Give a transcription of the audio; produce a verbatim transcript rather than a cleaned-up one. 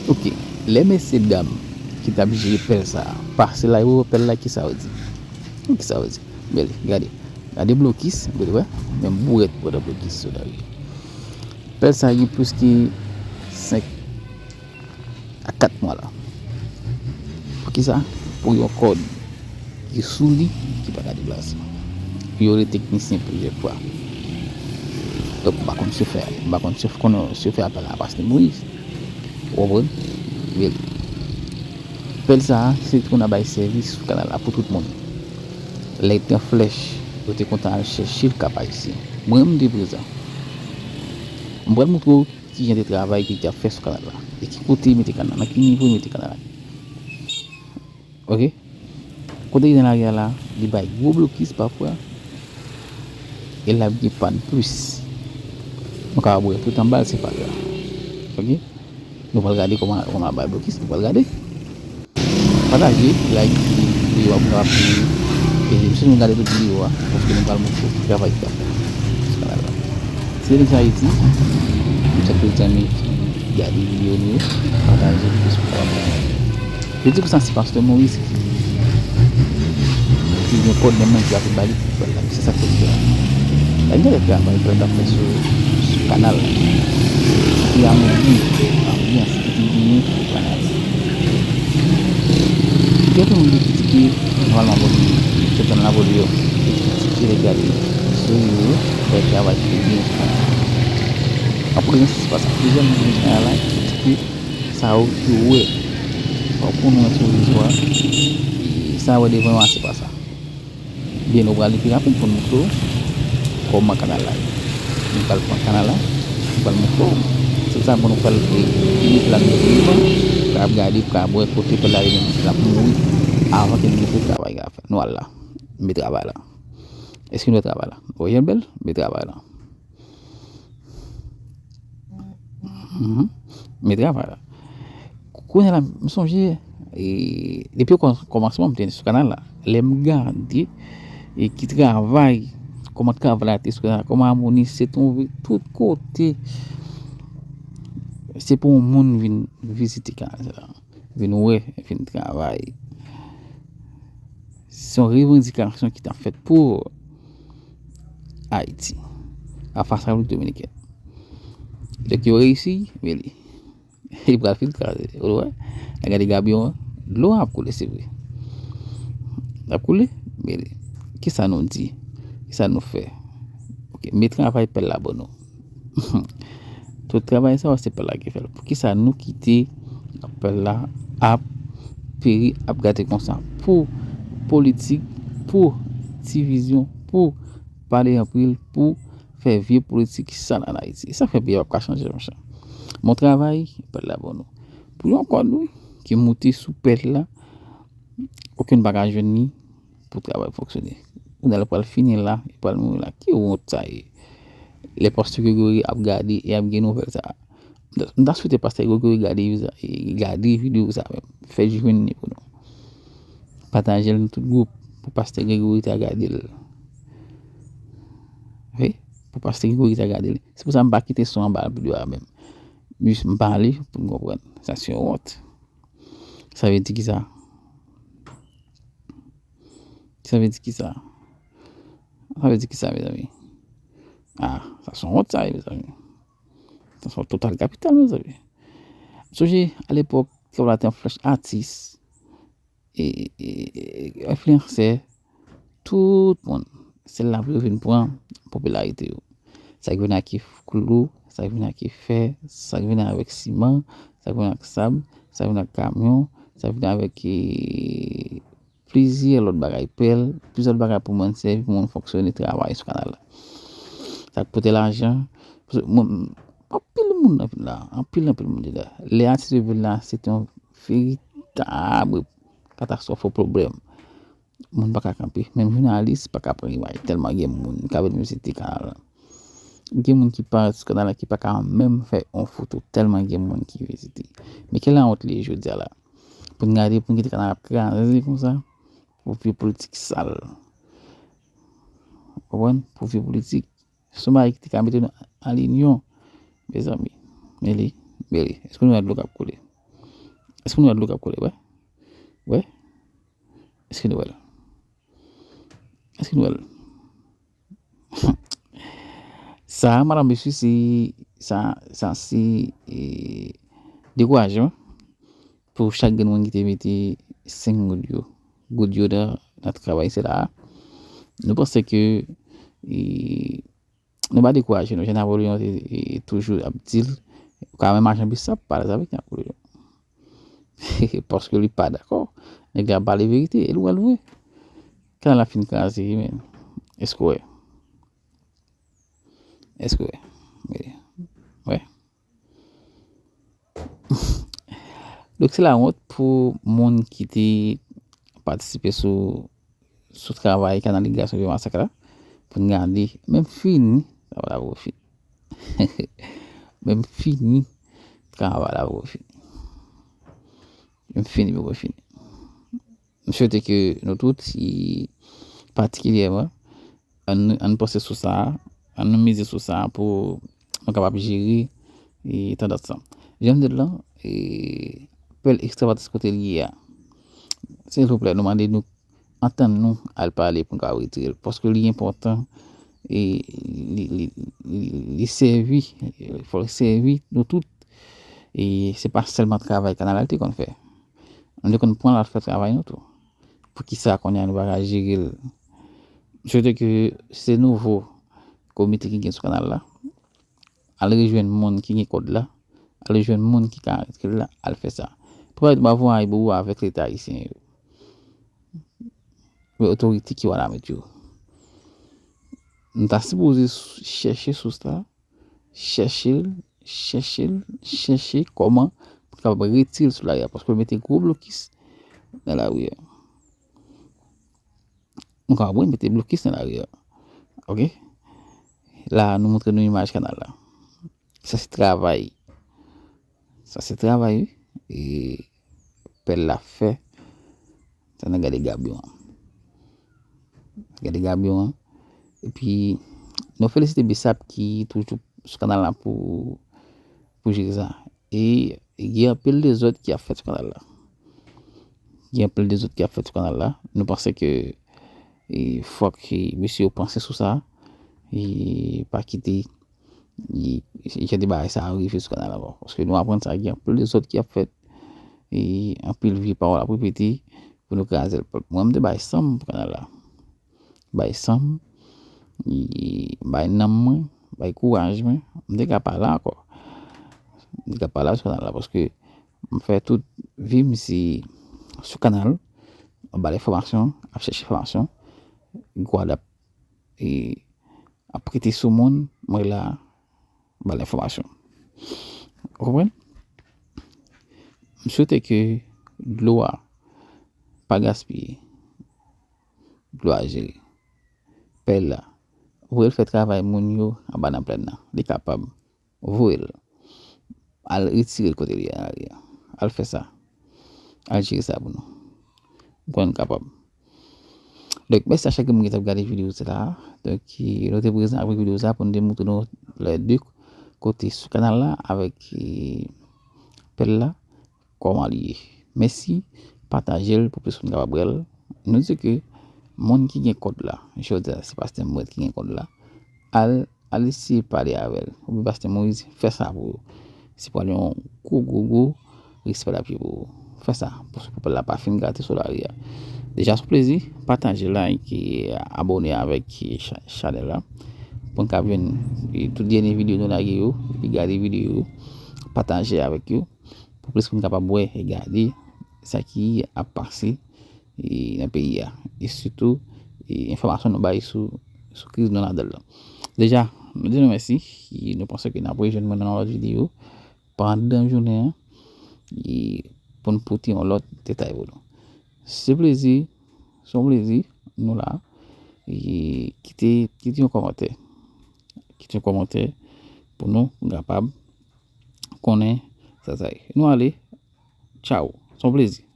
Ok, lè mesye dam ki t ap jere pèl sa a pase la, yo wè pèl la, kisa yo di? Kisa yo di? Bèl, gade. Gade blokis, bèl, wè. Menm bourèt pou nan blokis, so la, wi. Pèl sa a gen plis ke senk a kat mwa la. Poukisa? Pou yon kòd ki sou li, ki pa ka deplase. Yo rele teknisyen plizyè fwa. Donk, m pa konn chofè a. M pa konn chofè, konnen chofè a pèl la, Pastè Moyiz. Ou konprann? Bèl. Pèl sa a, se pou n a bay sèvis sou kanal la pou tout moun. Lè te gen flèch, yo te kontan al chèche l Kap Ayisyen. Mwen, m te prezan. M pral montre w ki jan de travay ki te ap fè sou kanal la. E ki kote yo mete kanal la, nan ki nivo yo mete kanal la. Ok? Kote ki nan lari a la, li bay gwo blokis pafwa. E l ap gen pàn plis. Nou ka wè tout anba l se pàn la. Ok? Nou pral gade kòman, kòman l ap bay blokis, nou pral gade. Pataje, like videyo a pou nou ap, e si nou gade tout videyo a, paske nou pral montre w ki travay ki ap fèt sou kanal la. Se Denis Haiti, nou swete tout zanmi ki gade videyo nou yo, pataje videyo sou kanal la. Yo di konsa se Pastè Moyiz ki, ki gen kòd menm nan ki ap ba li pou fè l la. Se sa k fè l la. Lè n gade travay pèl t ap fè sou, sou kanal la. Ki amoni, anbyans ki te genyen sou kanal la. Gen anpil moun ki kritike, nòmalman, bon, se tann la pou yo. Yo kritike lè gade sou yo, fè travay ki te byen sou kanal la. Anpil moun se pa sa. Plizyè moun ki vin sou kanal la kritike sa yo, yo wè. Fòk ou konnen sou rezo a. E sa yo wè devan yo a, se pa sa. Byen, nou pral li pi rapid pou n montre w kòman kanal la ye. Nou pral pran kanal la, nou pral montre w. Se sa pou nou fè l, e, li plat devan, pou kapab gade, pou kapab wè kote pèl la ye, l ap mouri avan ke nou montre travay k ap fèt. Nou al la. M met travay la. Èske nou wè travay la? Ou wè jan l bèl? M met travay la. Mhm. Men travay la. Kounye a la, m sonje, e, depi o kòmansman, m te sou kanal la. Lè m gade, e, ki travay, kòman travay la te sou kanal la, kòman amoni se twonpe tout kote. Se pou yon moun vin vizite kanal sa. Vin wè, vin travay. Se yon revandikasyon ki t ap fèt pou Ayiti, a fas Repiblik Dominikèn. Donk, yo reyisi, men li, li pral filtre, ou wè. Gade gabyon an, dlo a ap koule, se vre. L ap koule, men li. Kisa nou di? Kisa nou fè? Ok, men travay pèl la ban nou. Tout travay sa yo, se pèl la ki fè l. Poukisa nou kite pèl la ap peri, ap gate konsa? Pou politik, pou divizyon, pou pale anpil, pou fè vye politik sal ann Ayiti. E sa fè peyi a p ap ka chanje, monchè. Bon travay, pèl la ban nou. Pou yon kòd, wi, ki moute sou pèl la, okenn pa ka jwenn li pou travay fonksyone. Kounye a l pral fini la, li pral mouri la. Ki wont sa ye? Lè Pastè Gregory ap gade e ap gen nouvèl sa a. M ta swete Pastè Gregory gade, gade videyo sa menm. Fè l jwenn li pou nou. Pataje l nan tout gwoup pou Pastè Gregory ta gade l. Wi, pou Pastè Gregory ta gade l. Se pou sa m pa kite son an ba l videyo a menm. Jis m pale pou n konprann. Sa se yon wont. Sa vle di kisa? Sa vle di kisa? Sa vle di kisa, mezanmi? Ah, sa se yon wont sa ye, mezanmi. Sa se yon total kapital, mezanmi. Sonje, alepòk, travay la te yon flèch atis, e, e, e, enfliyansè, tout moun, se la pou yo vin pran popilarite yo. Sa k vin ak klou, sa k vin ak fè, sa k vin avèk siman, sa k vin ak sab, sa k vin ak kamyon, sa k vin avèk, e, plizyè lòt bagay, pèl, plizyè lòt bagay pou moun sèvi, pou moun fonksyone, travay sou kanal la. Sa k pote lajan, paske moun, anpil moun nan vil la, anpil, anpil moun te la. Lè atis yo vin la, se te yon veritab katastwòf, yon pwoblèm. Moun pa ka kanpe. Menm jounalis pa ka pran imaj, tèlman gen moun k ap vin vizite kanal la. Gen moun ki parèt sou kanal la ki pa ka menm fè yon foto, tèlman gen moun ki vizite. Men ki lawont li ye jodi a la. Pou n gade, pou n kite kanal ap kraze konsa, pou vye politik sal. Ou konprann? Pou vye politik. Se yon bagay ki te ka mete nou an linyon. Mezanmi, men li, men li. Èske nou wè dlo k ap koule? Èske nou wè dlo k ap koule? Wè? Wè? Èske nou wè l? Èske nou wè l? Sa, madanm mesye, se, sa, sa se, e, dekourajan pou chak grenn moun ki te mete senk goud yo, goud yo nan, nan travay sila a. Nou panse ke, e, nou pa dekouraje, nou. Jan Napoleon te, e, toujou ap di l, ou ka wè mache nan bisap, pale avèk Napoleon. Paske li pa dakò. Nèg la ap pale verite, e l wè l vre. Kanal la fin kraze, men. Èske w wè? Èske w wè? Wè. Donk, se lawont pou moun ki te patisipe sou, sou travay Kanal Liberasyon Viv Masak la. Pou n gade, menm fini, travay la poko fini. Menm fini, travay la poko fini. Menm fini, poko fini. M swete ke nou tout, e patikilyèman, ann, ann panse sou sa, ann nou mize sou sa pou nou kapab jere, e, tandans lan. Jan m di l lan, e, Pèl Ekstravagans kote l ye a. Silvouplè, nou mande nou antann nou al pale pou n ka retire l. Paske li enpòtan, e li, li, li, li sèvi, fò l sèvi nou tout. E se pa sèlman travay kanal la li te konn fè. Nou te konn pran l al fè travay nou tou. Poukisa kounye a nou pa ka jere l? M swete ke se nouvo komite ki gen sou kanal la. Al rejwenn moun ki gen kòd la. Al rejwenn moun ki ka retire l la. Al fè sa. Travay dwa voye bobo avèk Leta ayisyen yo. Yo otorite ki w al met yo. Nou ta sipoze chèche sous la. Chèche l, chèche l, chèche kòman pou n kapab retire l sou lari a, paske l mete gwo blokis nan lari a. Nou ka wè, mete blokis nan lari a. Oke? La, nou montre nou imaj kanal la. Sa se travay. Sa se travay, wi. E Pèl la fè. Sa n a gade gabyon an. Gade gabyon an. Epi, nou felisite bisap ki toujou sou kanal la pou, pou jere sa. E gen anpil dezòd ki ap fèt sou kanal la. Gen anpil dezòd ki ap fèt sou kanal la. Nou panse ke, e, fòk, e, mesye yo panse sou sa. E pa kite, e, jan de bagay sa yo rive sou kanal la ankò. Paske nou aprann sa, gen anpil dezòd ki ap fèt. E anpil vye pawòl ap repete pou nou kraze l. Mwen, m te bay san m pou kanal la. Bay san m, e, bay nanm mwen, bay kouraj mwen. M te ka pa la ankò. M te ka pa la sou kanal la paske m fè tout vi m se sou kanal, ap ba l enfòmasyon, ap chèche enfòmasyon. Gwad ap, e, ap prete sou moun, mwen la, ba l enfòmasyon. Ou konprann? M swete ke dlo a pa gaspiye. Dlo a jere. Pèl la, voye l fè travay moun yo anba nan plèn nan. Li kapab. Voye l. Al retire l kote li ye a. Al fè sa. Al jere sa pou nou. M kwè n kapab. Donk, mèsi a chak moun ki t ap gade videyo sila a. Donk, e, nou te prezan avèk videyo sa a pou n te montre nou lè de kote sou kanal la avèk, e, Pèl la, kòman li ye. Mèsi, pataje l pou plis moun kapab wè l. Nou di ke moun ki gen kòd la, jodi a, se pastè Moyiz ki gen kòd la, al al eseye pale avè l. Oubyen pastè Moyiz, fè sa pou ou. Se pral yon gwo, gwo, gwo respè l ap ye pou ou. Fè sa, pou, pou pèl la pa fin gate sou lari a. Deja sou plezi, pataje, like, e abòne avèk cha-, chanèl la. Pou n ka jwenn, e, tout dènye videyo nou lage yo, epi gade videyo yo, pataje avèk yo. Pou plis moun kapab wè e gade sa ki ap pase, e, nan peyi a. E sitou, e, enfòmasyon nou bay sou, sou kriz nou ladan l lan. Deja, nou di nou mèsi. E nou panse ke n ap rejwenn mwen nan yon lòt videyo pandan jounen an, e, pou n pote yon lòt detay pou nou. Se plezi, se yon plezi, nou la. E kite, kite yon kòmantè. Kite yon kòmantè pou nou, pou n kapab konnen sa sa ye. Nou ale. Tchaw. Se yon plezi.